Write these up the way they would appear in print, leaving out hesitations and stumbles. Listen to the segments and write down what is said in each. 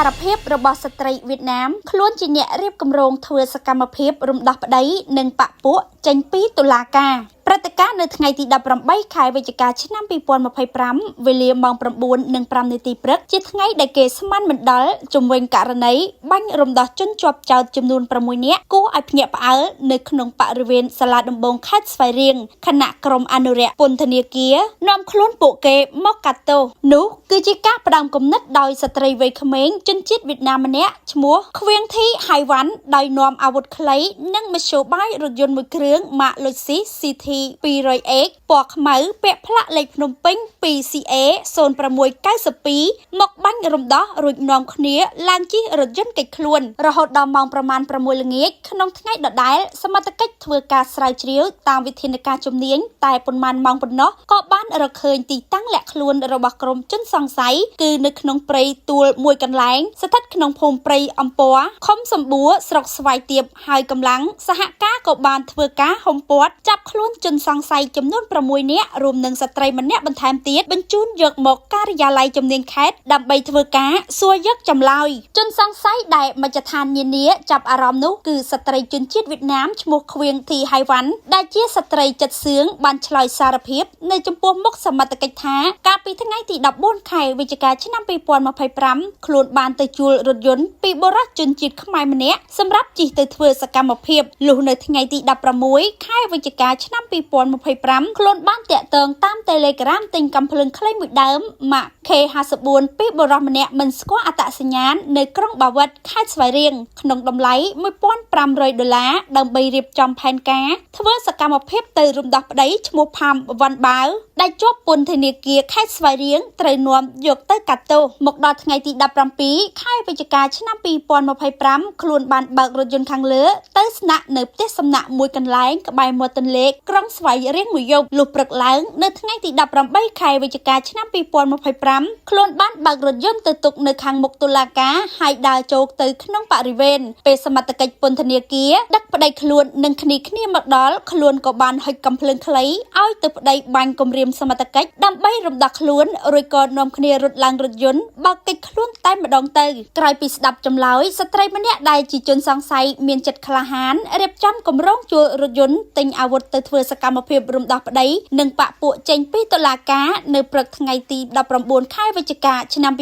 សារភាពរបស់ស្ត្រីវៀតណាមខ្លួនជាអ្នករៀបគម្រោងធ្វើសកម្មភាពរំដោះប្តីនិងបពពួកចេញពីតុលាការព្រឹត្តិការណ៍នៅថ្ងៃទី18ខែវិច្ឆិកាឆ្នាំ2025វេលាម៉ោង9:05នាទីព្រឹកជាថ្ងៃដែលគេស្មានមិនដល់ជំវិញករណីបាញ់រំដោះជនជាប់ចោទចំនួន6នាក់គួរឲ្យភ្ញាក់ផ្អើលនៅក្នុងបរិវេណសាលាដំបងខេត្តស្វាយរៀងខណៈក្រុមអនុរិយពន្ធនាគារនាំខ្លួនពួកគេមកកាត់ទោសនោះគឺជាការផ្ដើមគំនិតដោយស្ត្រីវ័យក្មេងជនជាតិវៀតណាមម្នាក់ឈ្មោះខ្វៀងធីហៃវ៉ាន់ដោយនាំអាវុធខ្លីនិងមធ្យោបាយរថយន្តមួយគ្រឿងម៉ាកលុចស៊ី CT 200X ពណ៌ខ្មៅពាក់ផ្លាកលេខភ្នំពេញ 2CA 0692មកបាញ់រំដោះរួចនាំគ្នាឡើងជិះរថយន្តគេចខ្លួនរហូតដល់ម៉ោងប្រមាណ6ល្ងាចក្នុងថ្ងៃដដែលសមត្ថកិច្ចធ្វើការស្រាវជ្រាវតាមវិធានការជំនាញតែប៉ុន្មានម៉ោងប៉ុណ្ណោះក៏បានរកឃើញទីតាំងលាក់ខ្លួនរបស់ក្រុមជនសង្ស័យគឺនៅក្នុងព្រៃទួលមួយកន្លែងស្ថិតក្នុងភូមិព្រៃអំពរឃុំសម្បួរស្រុកស្វាយទៀបហើយកម្លាំងសហការក៏បានធ្វើការហុំព័ទ្ធចាប់ខ្លួនជនសង្ស័យចំនួន6នាក់រួមនឹងស្ត្រីម្នាក់បន្ថែមទៀតបញ្ជូនយកមកការិយាល័យជំនាញខេត្តដើម្បីធ្វើការសួរយកចម្លើយជនសង្ស័យដែលមជ្ឈដ្ឋាននានាចាប់អារម្មណ៍នោះគឺស្ត្រីជនជាតិវៀតណាមឈ្មោះខ្វៀងធីហៃវ៉ាន់ដែលជាស្ត្រីចិត្តសឿងបានឆ្លើយសារភាពនៅចំពោះមុខសមត្ថកិច្ចថាកាលពីថ្ងៃទី14ខែវិច្ឆិកាឆ្នាំ2025ខ្លួនបានទៅជួលរថយន្តពីបុរសជនជាតិខ្មែរម្នាក់សម្រាប់ជិះទៅធ្វើសកម្មភាពលុះនៅថ្ងៃទី16ខែវិច្ឆិកាឆ្នាំ2025ខ្លួនបានតាក់ទងតាម Telegram ទិញកាំភ្លើងខ្លីមួយដើមម៉ាក K54 ពីបុរសម្នាក់មិនស្គាល់អត្តសញ្ញាណនៅក្រុងបាវិតខេត្តស្វាយរៀងក្នុងតម្លៃ1500ដុល្លារដើម្បីរៀបចំផែនការធ្វើសកម្មភាពទៅរំដោះប្តីឈ្មោះផាមវ៉ាន់បាវដែលជាប់ពន្ធនាគារខេត្តស្វាយរៀងត្រូវនាំយកទៅកាត់ទោសមកដល់ថ្ងៃទី17ខែវិច្ឆិកាឆ្នាំ2025ខ្លួនបានបើករថយន្តខាងលើទៅស្នាក់នៅផ្ទះសំណាក់មួយកន្លែងក្បែរមាត់ទន្លេក្រុងស្វាយរៀងមួយយប់លុះព្រឹកឡើងនៅថ្ងៃទី18ខែវិច្ឆិកាឆ្នាំ2025ខ្លួនបានបើករថយន្តទៅទុកនៅខាងមុខតុលាការហើយដើរចូលទៅក្នុងបរិវេណពេលសមត្ថកិច្ចពន្ធនាគារដឹកប្តីខ្លួននិងគ្នាគ្នាមកដល់ខ្លួនក៏បានហុចកាំភ្លើងខ្លីឲ្យទៅប្តីបាញ់គំរាមសមត្ថកិច្ចដើម្បីរំដោះខ្លួនរួចក៏នាំគ្នារត់ឡើងរថយន្តបើកគេចខ្លួនតែម្ដងទៅក្រោយពីស្ដាប់ចម្លើយស្ត្រីម្នាក់ដែលជាជនសង្ស័យមានចិត្តក្លាហានរៀបចំគម្រោងជួលរថយន្តទិញអាវុធទៅធ្វើសកម្មភាពរំដោះប្តីនិងបពពួកចេញពីតុលាការនៅព្រឹកថ្ងៃទី19ខែវិច្ឆិកាឆ្នាំ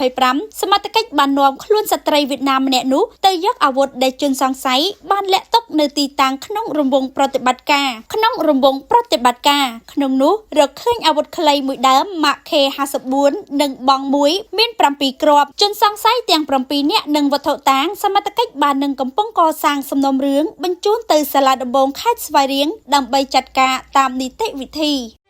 2025សមត្ថកិច្ចបាននាំខ្លួនស្ត្រីវៀតណាមម្នាក់នោះទៅយកអាវុធដែលជនសង្ស័យបានលាក់ទុកនៅទីតាំងក្នុងរង្វង់ប្រតិបត្តិការក្នុងរង្វង់ប្រតិបត្តិការក្នុងនោះរកឃើញអាវុធខ្លីមួយដើមម៉ាក K54 និងបងមួយមាន7គ្រាប់ជនសង្ស័យទាំង7នាក់និងវត្ថុតាងសមត្ថកិច្ចបាននឹងកំពុងកសាងសំណុំរឿងបញ្ជូនទៅសាលាដំបងខេត្តស្វាយរៀងដើម្បីចាត់ការតាមនីតិវិធី។